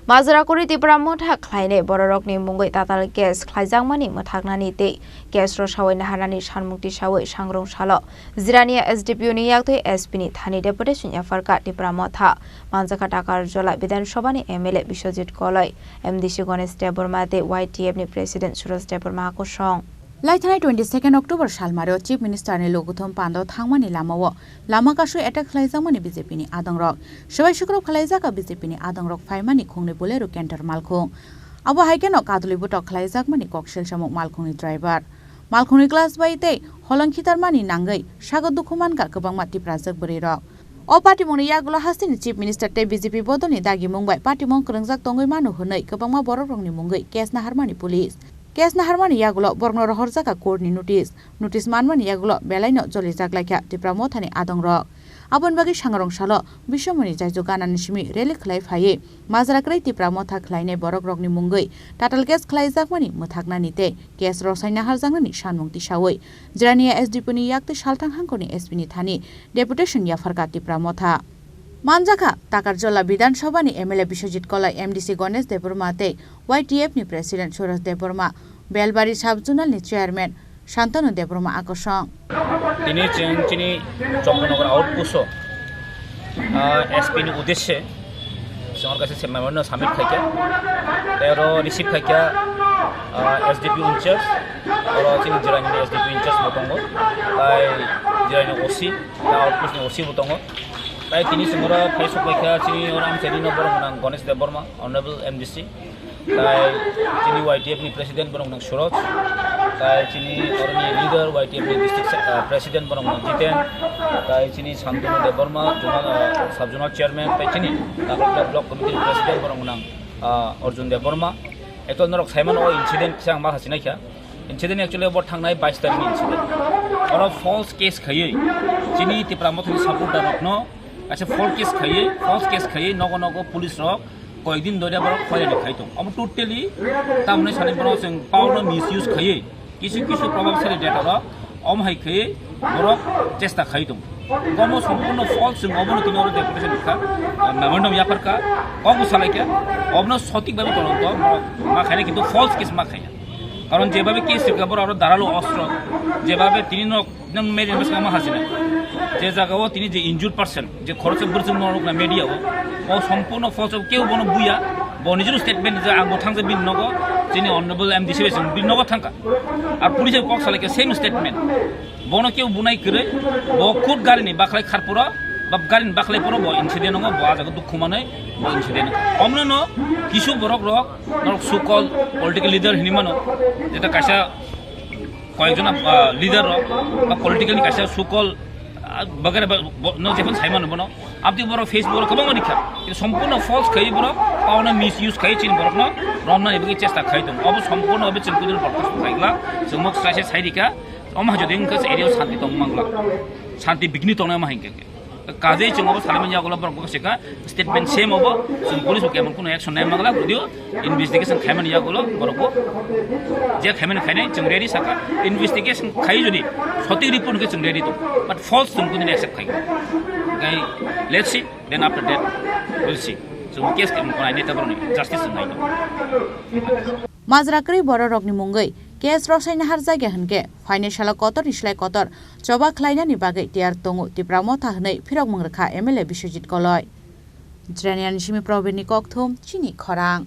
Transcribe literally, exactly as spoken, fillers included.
Majra kwrwi Tipra Motha khlainai bororokni mungwi tatal case khlaijakmani mwthaknani tei case rwsawi naharnani sanmung tisawi sangrong salo Jirania S D P O ni yaktwi S P ni thani deputation yapharkha Tipra Motha. Manjakha Takarjola Bidhan Sabha ni M L A Biswajit Koloi, M D C Ganesh Debbarma tei Y T F ni President Suraj Debbarma kosong. Laithanai twenty second October salmario Chief Minister ni logothom pando thangmani lamao lama kasui attack khlaijakmani B J P ni adongrok. Swbai sukrok khlaijak B J P ni adongrok phaimani khungni Bolero Canter malkhung. Abo hai kheno kadulwi botok khlaijakmani kok selsamung malkhungni driver. Malkhungni glass bai tei holong khitarmani nangwi sago dukhu mankha kwbangma Tiprajwk bwrwirok. O patimungni yagulo hasteni Chief Minister tei B J P bodolni dagimung bai patimung kwrwngjak tongwi mano hwnwi kwbangma borokrokni mungwi case naharmani police. Case naharmani yagulo borokno rohorjakha court ni notice. Notice manmani yagulo belaino jolijak laikha Tipra Mothani adongrok. Aboni bagwi sangrong salo Biswamoni Jaijo ganani simi rally khlai phaiwi majra kwrwi Tipra Motha khlainai borokrokni mungwi tatal case khlaijakmani mwthaknani tei case rwsai naharjaknani sanmung tisawi Jirania S D P ni yaktwi salthang hangkorni S P ni thani deputation yapharkha Tipra Motha. Manjakha Takarjola Bidhan Sabha ni M L A Biswajit Koloi, M D C Ganesh Debbarma tei Y T F ni President Suraj Debbarma, Belbari Sub Zonal ni Chairman Santanu Debbarma akosong. Tini chwng chini Chomponagar outpost o, ah, S P ni udeshe chwng kaisa se memorandum submit khaikha, tei oro receive khaikha, ah, S D P in charge, oro chini Jirani ni S D P in charge bo tongo, tai Jirani O C, tai outpost ni O C bo tongo, tai tini chwng oro phai sok paikha chini oro amchaini no borok gwnang Ganesh Debbarma, Honorable M D C. Tai chini Y T F ni president borok nang Suraj, tai chini oroni leader Y T F ni district se-, ah, president borok nang Jiten, tai chini Santanu Debbarma, zonal, ah, sub zonal chairman, tai chini Nagarjula block committee ni president borok nang, ah, Arjun Debbarma. Actually norok saimano o incident kisa ang ma hachinaikha. Incident actually bo thangnai bais tarikh ni incident. Oro false case khaiwi chini Tipra Mothani supporter rokno kaisa false case khaiwi, false case khaiwi nogo nogo police rok koyekdin dori borok hoyani khai tong. Omo totally tamni sani borok chwng power no misuse khaiwi kisu kisu probabsali data rok omo hai khaiwi borok chesta khai tong. Omo sompurno false, chwng obono tini oro deputation kha, memorandum yapharkha, kok bwsalaikha, obono sotik bhabe tolonto ma khaina kintu false case ma khaiya. Karon jebabe case rikha borok aro daralu ostro, jebabe tini nok Nang media bwskang ma hachina. Je jaga o tini je injured person, je khoroksa bwrwswk no nukna media o, o sompurno false o keu bono buya, bo nijini statement je ang bo thangsa bini nogo, chini honorable M D C bai chwng bini nogo thangkha. Ar police kok salai khe same statement. Bono keu bunai kwrwi, bo khud gari ni bakhlai kharpuro, ba gari ni bakhlai puro bo incident ongo, bo a jaga dukhu manwi bo incident. Omno no kisu borok rok, norok so-called political leader hinwi mano, jeta kaisa koyekjona, ah, leader rok ba political ni kaisa so-called, ah, bagara ba, bo, no jephon saimano bono. Abdi borok Facebook o kwbangma rikha. Kintu sompurno false khai borok, power no misuse khai chini borok no romnani bagwi chesta khai tongo. Obo sompurno obo chwng kudul borok khai glak, chwng mok sai sai rikha. Omo hajodi wngkha area o santi tong mangla. Santi bigni tongnai ma hinkhe. Kajei chwng obo salaimani yagulo borok bo swkha statement same obo, chwng police bo kemon kuno action nai mangla, judio investigation khaimani yagulo borok bo je khaimani khainai chwng ready saka, investigation khai jodi sotik report khe chwng ready to, but false chwng kuno accept khai. Gai let's see, then after that we'll see. Chwng case kemon kuno neta borok ni justice nai. Majra kwrwi bororokni mungwi case rwsai naharjakya hwnkhe phainai salo kotorni slai kotor choba khlainani bagwi tiyar tongo Tipra Motha hwnwi phirokmung rwkha M L A Biswajit Koloi. Jiraniani simi Probirni kokthum chini khorang.